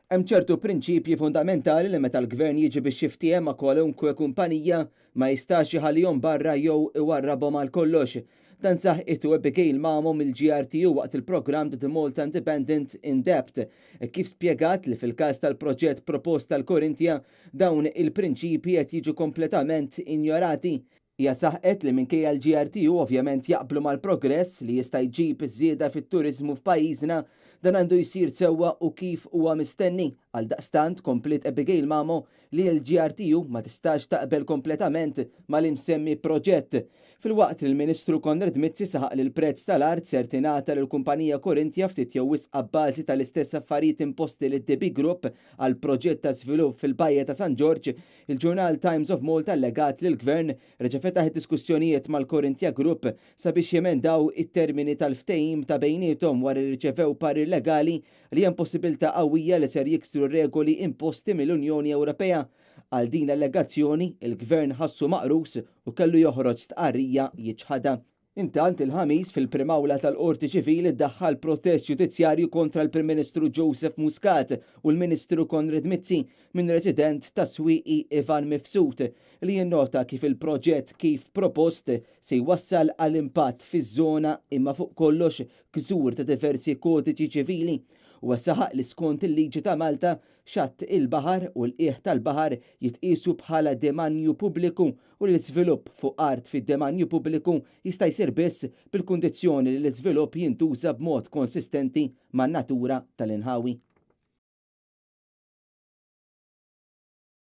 Hemm ċertu prinċipji fundamentali li meta l-Gvern jiġi biex jiftiehem ma' kwalunkwe kumpanija ma jistax iħallihom barra jew iwarrabhom għal kollox. Dan saħqitu Abigail Mamo mill-GRTU waqt il-programm ta' The Malta Independent In Depth, hekk kif spjegat li fil-każ tal-proġett propost tal-Corinthia dawn il-prinċipji qed jiġu kompletament injorati. Hija saħqet li minkejja l-GRTU ovvjament jaqblu mal-progress li jista' jġib iż-żieda fit-turiżmu f'pajjiżna, dan għandu jsir sewwa u kif huwa mistenni. Għaldaqstant, kompliet Abigail Mamo li l-GRTU ma tistax taqbel kompletament mal-imsemmi proġett. Filwaqt li l-Ministru Konrad Mizzi saħaq li l-prezz tal-art ser tingħata lill-kumpanija Corinthia ftit jew wisq abbażi tal-istess affarijiet imposti lid-DB Group għall-proġett ta' żvilupp fil-Bajja ta' San Ġorġ, Il-ġurnal Times of Malta allegat li l-Gvern reġa' fetaħ id-diskussjonijiet mal-Corinthia Group sabiex jemendaw it-termini tal-ftehim ta' bejniethom wara li rċevew parir legali li hemm possibilità qawwija li ser jiksru r-regoli imposti mill-Unjoni Ewropea. Għal din l-allegazzjoni, il-Gvern ħassu maqrus u kellu joħroġ stqarrija jiċħadha. Intant, il-Ħamis, fil-Prim Awla tal-Qorti Ċivili ddaħħal protest ġudizzjarju kontra l-Prim Ministru Joseph Muscat u l-Ministru Konrad Mizzi minn resident tas-Swieqi Ivan Mifsud li jinnota kif il-proġett kif propost se jwassal għal impatt fiż-żona imma fuq kollox ksur ta' diversi kodiċi ċivili. Huwa saħaq li skont il-liġi ta' Malta, xatt il-baħar u l-qiegħ tal-baħar jitqiesu bħala demanju pubbliku u li l-iżvilupp fuq art fid-demanju pubbliku jista' jsir biss bil-kundizzjoni li l-iżvilupp jintuża b'mod konsistenti man-natura tal-inħawi.